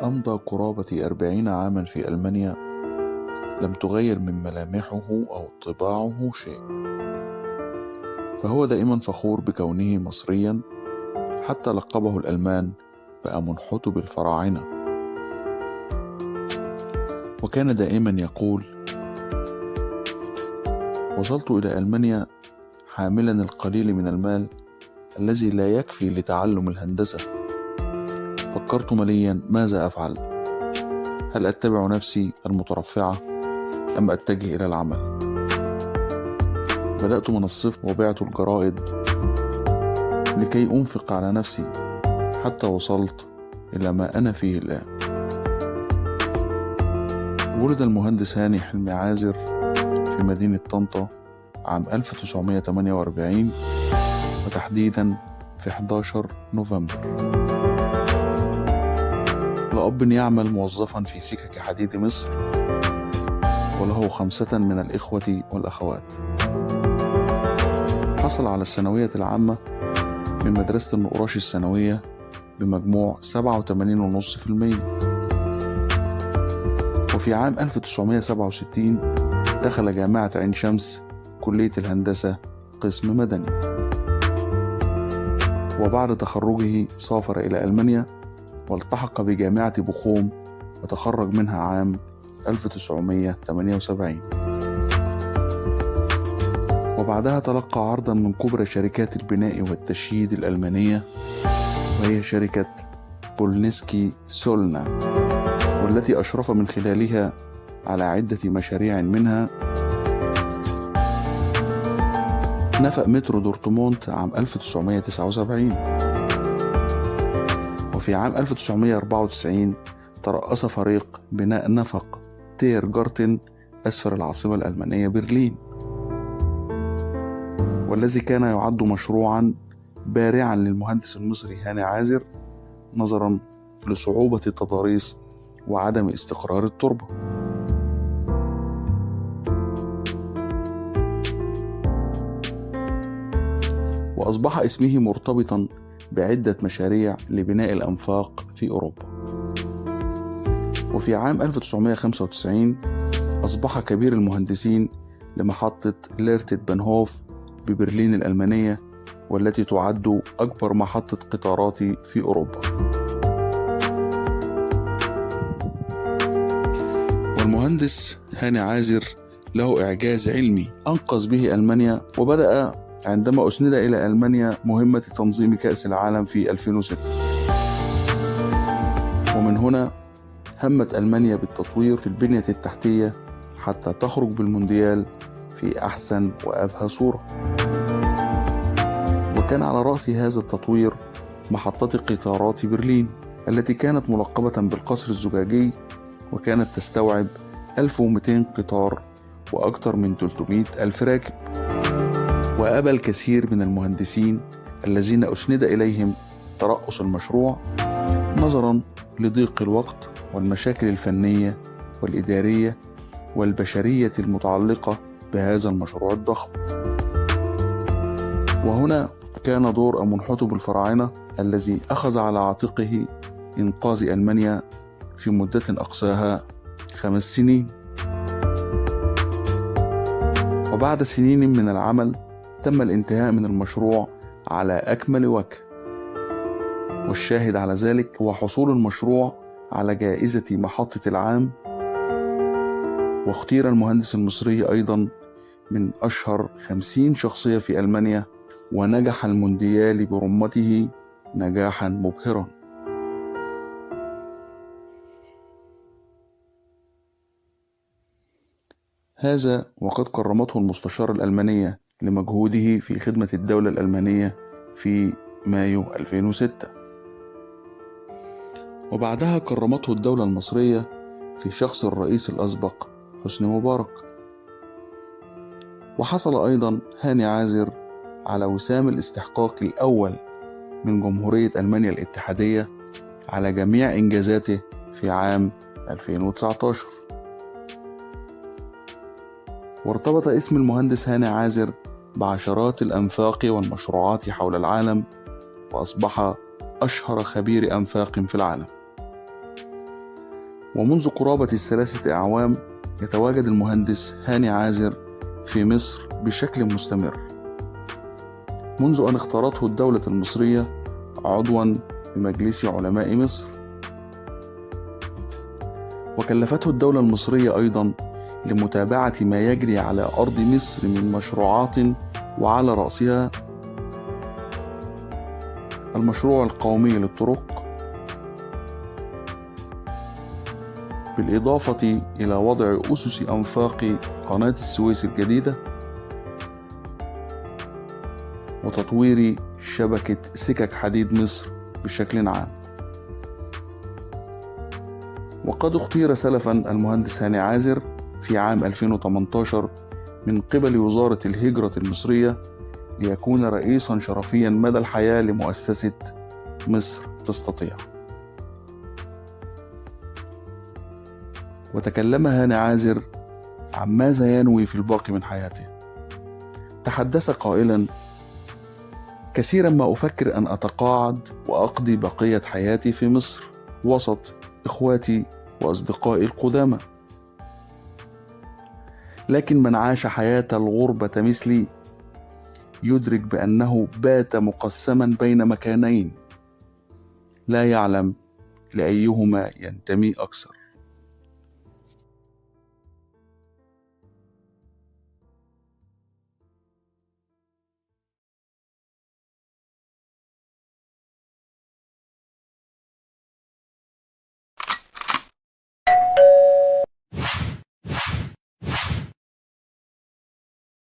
أمضى قرابة 40 عاما في ألمانيا لم تغير من ملامحه أو طباعه شيء، فهو دائما فخور بكونه مصريا، حتى لقبه الألمان بأمنحتب الفراعنة. وكان دائما يقول: وصلت إلى ألمانيا حاملا القليل من المال الذي لا يكفي لتعلم الهندسة. فكرت مليا ماذا أفعل؟ هل أتبع نفسي المترفعة أم أتجه إلى العمل؟ بدأت من الصفر وبعت الجرائد لكي أنفق على نفسي حتى وصلت إلى ما أنا فيه الآن. ولد المهندس هاني حلمي عازر في مدينة طنطا عام 1948، وتحديدا في 11 نوفمبر، لأب يعمل موظفا في سكك حديد مصر، وله 5 من الإخوة والأخوات. حصل على الثانوية العامة من مدرسة النقراش الثانوية بمجموع 87.5%، وفي عام 1967 دخل جامعة عين شمس كلية الهندسة قسم مدني. وبعد تخرجه سافر إلى ألمانيا والتحق بجامعة بوخوم وتخرج منها عام 1978. وبعدها تلقى عرضا من كبرى شركات البناء والتشييد الألمانية، وهي شركة بولنسكي سولنا، والتي أشرف من خلالها على عدة مشاريع، منها نفق مترو دورتموند عام 1979. وفي عام 1994 ترأس فريق بناء نفق تير جارتن أسفل العاصمة الألمانية برلين، والذي كان يعد مشروعا بارعا للمهندس المصري هاني عازر نظرا لصعوبة التضاريس وعدم استقرار التربة. وأصبح اسمه مرتبطا بعدة مشاريع لبناء الأنفاق في أوروبا. وفي عام 1995 أصبح كبير المهندسين لمحطة ليرتت بنهوف ببرلين الألمانية، والتي تعد أكبر محطة قطارات في أوروبا. والمهندس هاني عازر له إعجاز علمي أنقذ به ألمانيا، وبدأ عندما أسند إلى ألمانيا مهمة تنظيم كأس العالم في 2006. ومن هنا همت ألمانيا بالتطوير في البنية التحتية حتى تخرج بالمونديال في أحسن وأبهى صورة. وكان على رأس هذا التطوير محطة قطارات برلين التي كانت ملقبة بالقصر الزجاجي، وكانت تستوعب 1200 قطار وأكثر من 300 ألف راكب. وأبى الكثير من المهندسين الذين أسند إليهم ترأس المشروع نظرا لضيق الوقت والمشاكل الفنية والإدارية والبشرية المتعلقة بهذا المشروع الضخم. وهنا كان دور أمنحتب الفراعنة الذي أخذ على عاتقه إنقاذ ألمانيا في مدة أقصاها 5 سنين. وبعد سنين من العمل تم الانتهاء من المشروع على أكمل وجه، والشاهد على ذلك هو حصول المشروع على جائزة محطة العام. واختير المهندس المصري أيضا من أشهر 50 شخصية في ألمانيا، ونجح المونديال برمته نجاحا مبهرا. هذا وقد كرمته المستشارة الألمانية لمجهوده في خدمة الدولة الألمانية في مايو 2006. وبعدها كرمته الدولة المصرية في شخص الرئيس الأسبق حسني مبارك. وحصل أيضا هاني عازر على وسام الاستحقاق الأول من جمهورية ألمانيا الاتحادية على جميع إنجازاته في عام 2019. وارتبط اسم المهندس هاني عازر بعشرات الأنفاق والمشروعات حول العالم، وأصبح أشهر خبير أنفاق في العالم. ومنذ قرابة ال3 أعوام يتواجد المهندس هاني عازر في مصر بشكل مستمر، منذ أن اختارته الدولة المصرية عضوا بمجلس علماء مصر. وكلفته الدولة المصرية أيضا لمتابعة ما يجري على أرض مصر من مشروعات، وعلى رأسها المشروع القومي للطرق، بالإضافة إلى وضع أسس أنفاق قناة السويس الجديدة وتطوير شبكة سكك حديد مصر بشكل عام. وقد اختير سلفا المهندس هاني عازر في عام 2018 من قبل وزارة الهجرة المصرية ليكون رئيسا شرفيا مدى الحياة لمؤسسة مصر تستطيع. وتكلم هاني عازر عن ماذا ينوي في الباقي من حياته. تحدث قائلا: كثيرا ما أفكر أن أتقاعد وأقضي بقية حياتي في مصر وسط إخواتي وأصدقائي القدامى، لكن من عاش حياة الغربة مثلي يدرك بأنه بات مقسما بين مكانين لا يعلم لأيهما ينتمي أكثر.